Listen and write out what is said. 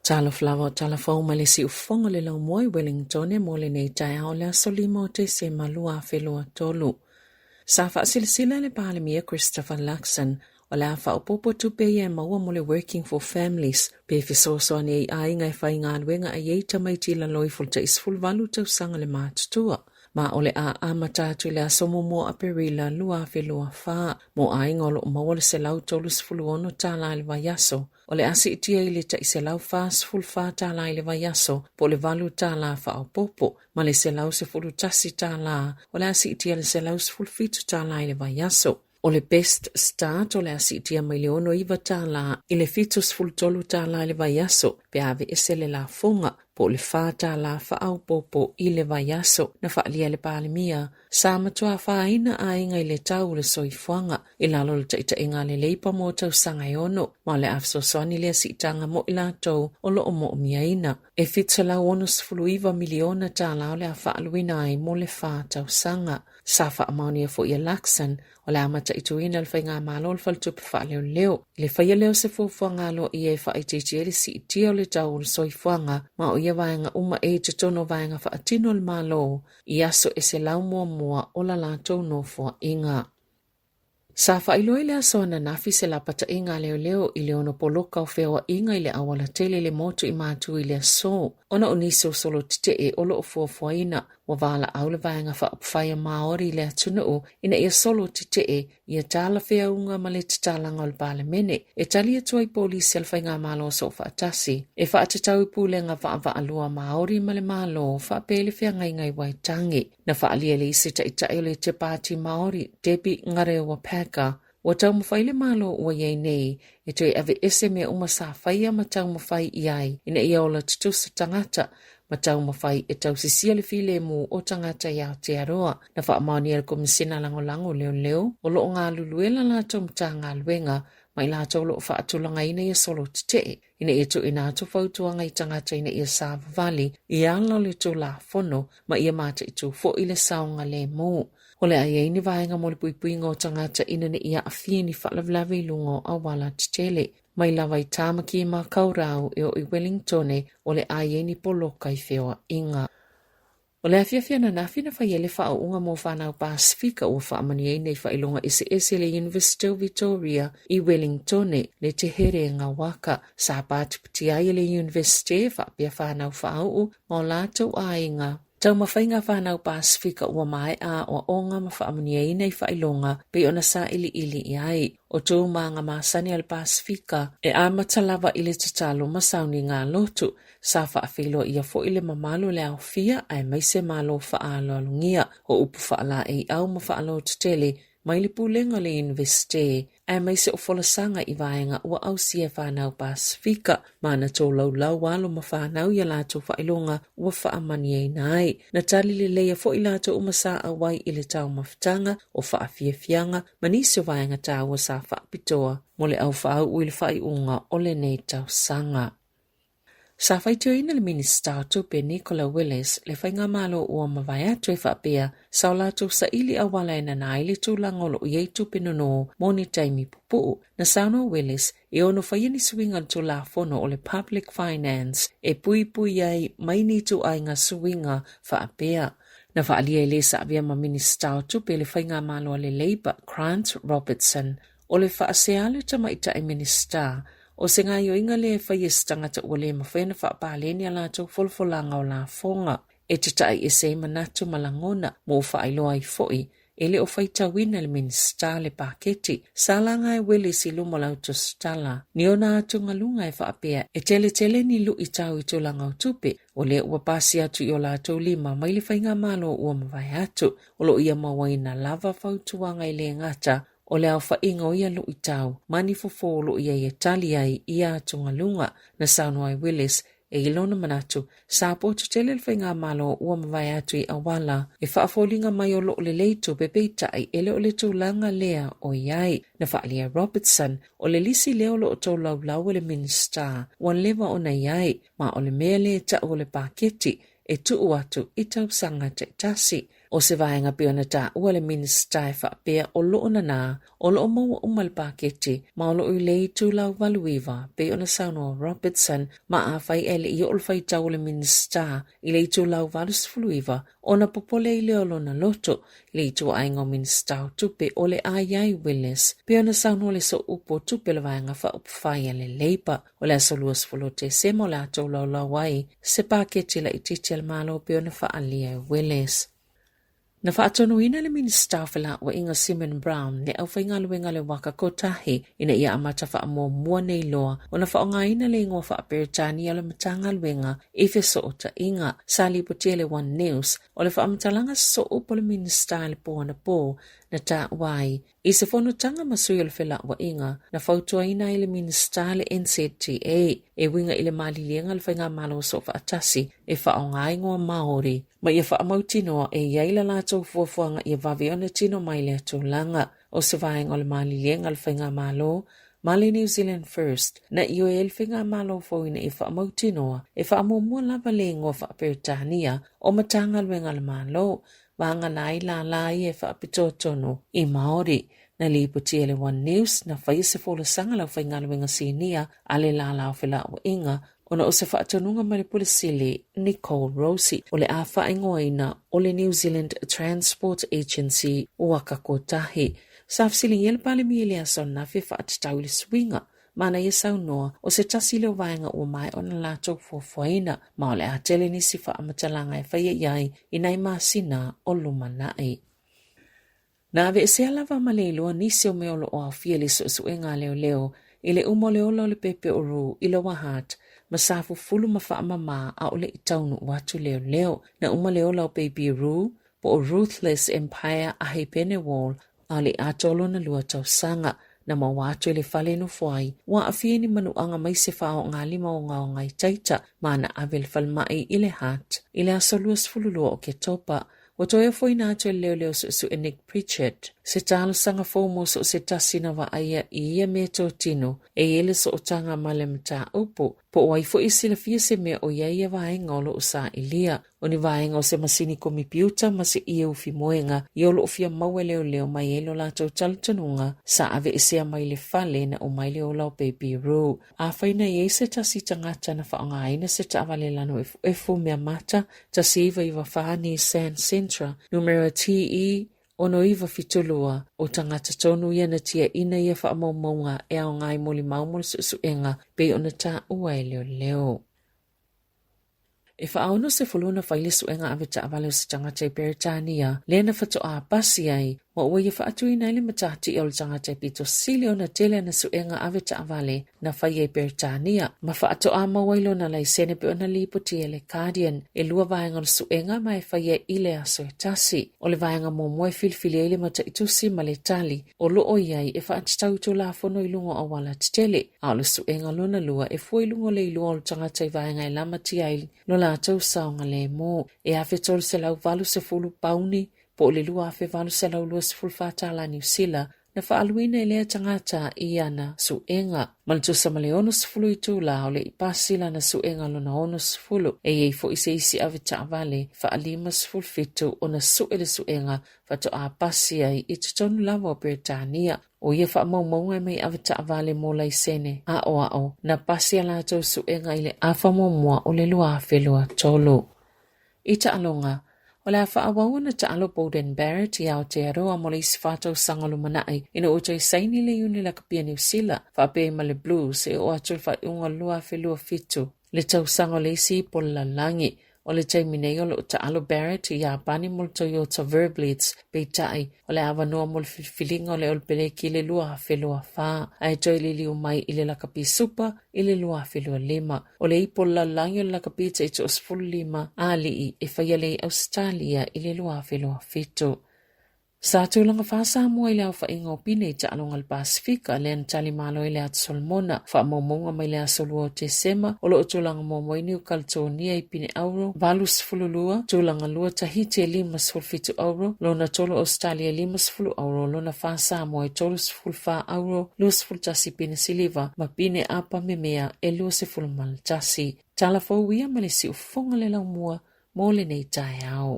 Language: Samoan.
Talofa lava o tala fou mai le siufofoga le laumua i Wellingtone mo lenei taeao o le aso 5 o Tesema 2023. Sa faasilasila e le Palemia Christopher Luxon o le a faaopoopo tupe ia e maua mo le Working for Families pe fesoasoani ai i aiga e faigaluega ai ai tamaiti i lalo ifo o le tai 18 tausaga le matutua. Ma o le a amata atu i le aso muamua o Aperila 2024 mo aiga o lo o maua le $136 i le vaiaso. O le a siitia i le tai $144 i le vaiaso po o le $8 faaopoopo ma le $111 o le a siitia i le $117 i le vaiaso. O le Best Start o le a siitia mai le $69 i le $73 i le vaiaso pe a aveese le lafoga po o le $4 faaopoopo i le vaiaso. Na faaalia e le Palemia Sa matua afaina aiga i le tau o le soifuaga i lalo o le taitaiga a le Leipa mo tausaga e ono, ma o le a fesoasoani lea siitaga mo i latou o lo o moomiaina. E $769 miliona tala o le a faaaluina ai mo le fa tausaga. Sa faamaonia foi e Luxon o le a mataituina le Faigamalo o le Faletupe Faaleoleo i le faia lea o se fuafuaga aloaia e faaitiitia ai le siitia o le tau o le soifuaga ma o ia vaega uma e i totonu o vaega faatino a le Malo i aso e 100 muamua o la latou nofoaiga. Sa faailoa i le aso ananafi se lapataiga a leoleo i le ono poloka o feoaiga i le auala tele i le motu i Matu i le aso, ona o nisi o solo tetee o lo o fuafuaina ua valaau le Vaega Faaupufai a Māori i le atunuu ina ia solo tetee ia talafeauga ma le tatalaga o le Palemene e tali atu ai polisi a le Faigamalo Soofaatasi e faatatau i pulega vaavaalua Māori ma le Malo faapea le feagaiga i Waitangi. Na faaalia e le isi taitai o le Te Pāti Māori, Debbie Ngarewa Packer, ua taumafai le Malo ua i ai nei e toe aveese mea uma sa faia ma taumafai i ai ina ia ola tutusa tagata ma taumafai e tausisia le filemu o tagata i Aotearoa. Na faamaonia e le Komisina Lagolago Leoleo o lo o galulue la latou Matagaluega ma i latou o lo o faatulagaina ia solo tetee ina ia tuuina atu fautuaga i tagata ina ia savavali i ala o le Tulafono ma ia mataitu foi le saogalemu. O le a i ai ni vaega mo le puipuiga o tagata ina ne i aafia i ni faalavelave i luga o auala tetele. Mai lava i Tāmaki Makaurau e oo i Wellingtone o le a i ai ni poloka i feoaiga. O le afiafi ananafi na fai ai le faauuga mo fanau Pasifika ua faamanuiaina i faailoga eseese i le University o Victoria i Wellingtone le Te Herenga Waka. Sa patipatia ai e le University faapea fanau faauu ma o latou aiga. Taumafaiga fanau Pasifika ua maea aoaoga ma faamanuiaina i faailoga pei ona sailiili i ai. O tūmāga masani a le Pasifika e amata lava i le tatalo ma sauniga lotu. Sa faafeiloaia foi le mamalu o le aofia aemaise Malo faaaloalogia o upu faalaeiau ma faalototele mai le Pulega o le Iunivesite aemaise o folasaga i vaega ua ausia e fanau Pasifika ma na tolaulau alo ma fanau i a latou faailoga ua faamanuiaina ai. Na tali leleia foi latou uma sa auai i le taumafataga o faafiafiaga ma nisi o vaega taua sa faapitoa mo le au faauu i le faaiuga o lenei tausaga. Sa faitioina le Minisita o Tupe Nicola Willis le faigamalo ua mavae atu e faapea sa o latou saili auala e nana ai le tulaga o lo o i ai tupe nono mo ni taimi pupuu. Na saunoa Willis e ono faia ni suiga o le Tulafono o le Public Finance e puipui ai mai ni ituaiga suiga faapea. Na faaalia e le sa avea ma Minisita o Tupe le faigamalo a le Labour Grant Robertson o le faasea a le tamaitai Minisita O se gaoioiga lea e fai e se tagata ua le mafai ona faapaleni a latou folafolaga o lafoga e tata'i ese ai manatu ma lagona ma ua faailoa ai foi e le o faitauina e le Minisita le paketi. Sa laga e Willis i luma o le autosetala ni ona atugaluga e faapea e teletele ni luʻitau i tulaga o tupe o lea ua pasi atu i o latou lima mai le faigamalo ua mavae atu. O lo o ia mauaina lava fautuaga e le gata O le aofaiga o ia luʻitau ma ni fofo o lo o i ai e tali ai ia atugaluga, na saunoa ai Willis e i lona manatu, sa poto tele le faigamalo ua mavae atu i auala e faafoliga mai o lo o lelei tupe peitai e le o le tulaga lea o i ai. Na faaalia e Robertson, o le lisi lea o lo o tolaulau e le Minisita ua leva ona i ai, ma o le mea lea e tau o le paketi e tuu atu i tausaga taitasi. O se vaega pei ona taua le Minisita e faapea o lo o nanā, o lo o maua uma le paketi ma o lo o i le itulau 89, pei ona saunoa Robertson, ma afai ae le i oo le faitau o le Minisita i le itulau 89, ona popole ai lea o lona loto i le ituaiga o Minisita o Tupe o le a i ai Willis, pei ona saunoa le Sooupu o Tupe o le Vaega Faaupufai a le Labour. O le aso 20 o Tesema o le a tolaulau ai se paketi laitiiti a le Malo pei ona faaalia e Willis. Na faatonuina le Minisita o Felauaiga Simon Brown le aufaigaluega a le Waka Kotahi ina ia amata faamuamua nei loa ona faaaogaina le igoa faa-Peretania o le Matagaluega i fesootaiga. Sa lipotia e le One News o le faamatalaga sooupu a le Minisita i le po anapo na taua ai I se fonotaga ma sui o le felauaiga, na fautuaina ai le Minisita le NZTA e uiga i le maliliega a le Faigamalo Soofaatasi e faaaoga igoa Māori ma ia faamautinoa e i ai la latou fuafuaga ia vave ona tino mai lea tulaga. O se vaega o le maliliega a le Faigamalo ma le New Zealand First, na ioe ai le Faigamalo fou ina ia faamautinoa e faamuamua lava le igoa faa-Peretania o Matagaluega a le Malo vagana ai lālā ia e faapitoa tonu i Māori. Na lipotia e le One News, na faia se folasaga a le aufaigaluega sinia a le lālā o felauaiga ona o se faatonuga mai le Pule Sili Nicole Rosie o le a faaigoaina o le New Zealand Transport Agency Waka Kotahi. Sa fesiligia le Palemia i le aso ananafi e faatatau i le suiga ma ana ia saunoa o se tasi lea o vaega ua maea ona latou fuafuaina, ma o le a tele nisi faamatalaga e faia i ai i nai masina o lumanai. Na aveesea lava ma le iloa nisi o mea o lo o aofia i le suesuega a leoleo i le uma o le ola o le pepe o Rue i Lower Hutt ma sa fufulu ma faamama a o le i taunuu atu leoleo. Na uma le ola o Baby Rue po o Ruthless Empire Ahipene Wall a o le i atoa lona lua tausaga. Na maua atu e le fale e nofo ai, ua aafia i ni manuaga mai se faaogalima ogaoga i Taita ma na ave i le falemai i le Hutt i le aso 22 o Oketopa. Ua toe ofoina atu e le leoleo suesue Nick Pritchard se talosaga fou mo so o se tasi na vaaia i ia meatotino e i ai le sootaga ma le mataupu, po o ai foi e silafia se mea o i ai ia vaega o lo o sailia. O ni vaega o se masini komipiuta ma se ie ufi moega ia o lo o fia maua e leoleo mai ai lo latou talitonuga sa aveesea mai le fale na uma ai le ola o Baby Roo. Afai na i ai se tasi tagata na faaaogaina se taavale lano efuefu mea mata 1994 Nissan Sentra numera TE 6972, o tagata tonu ia na tiaina ia faamaumauga e aoga ai molimau mo le suesuega pei ona taua e leoleo. E faaono sefulu na fai le suega ave taavale o se tagata i Peretania lea na faatoa pasi ai ma ua ia faatuina ai le matatia o le tagata e pito sili ona tele ana suega ave taavale na faia i Peretania ma faatoa maua ai lona laisene pei ona lipoti e le Guardian. E lua vaega o le suega ma e faia i le aso e tasi. O le vaega muamua e filifili ai le mataitusi ma le tali o lo o i ai e faatatau i Tulafono i luga o auala tetele, a o le suega lona lua e fua i luga o le iloa o le tagata i vaega e lamatia ai lo latou saogalemu. E $1,380 pauni, po o le $2,824 tala Niu Sila, na faaaluina e lea tagata i ana suega. Ma le tusa ma le 60 itula o le i pasi lana suega lona 60, e i ai foi se isi avetaavale faa-57 ona sue le suega faatoa pasi ai i totonu lava o Peretania. O ia faamaumauga e mai avetaavale mo laisene aoao na pasi a latou suega i le afa muamua o le 2023. I taaloga, o le a faaauau ona taalo Beauden Barrett i Aotearoa mo le isi fa tausaga o lumanai ina ua toe saini le Iuni Lakapi a Niu Sila faapea ai ma le Blues e oo atu i le faaiuga o le 2027, le tausaga o le isi ipu o le lalolagi. O le taimi nei o lo o taalo Barrett i Iapani mo le Toyota Verblitz, peitai, o le avanoa mo le filifiliga o le Olepeleki i le 2024, ae toe liliu mai i le lakapi Supa i le 2025. O le ipu o le lalolagi o le lakapi taitoa-15 a alii e faia lea i Ausetalia i le 2027. Sa tulaga fā Samoa i le aofaiga o pine i taaloga a le Pasefika lea na tali malo ai le Atu Solomona. Faamaumauga mai le aso 2 o Tesema, o lo o tulaga muamua ai Niu Kaletonia i pine auro 82, tulaga lua Tahiti e 57 auro, lona tolu Ausetalia e 50 auro, lona fā Samoa e 34 auro, 21 pine siliva ma pine apa memea e 21. Tala fou ia ma le siufofoga le laumua mo lenei taeao.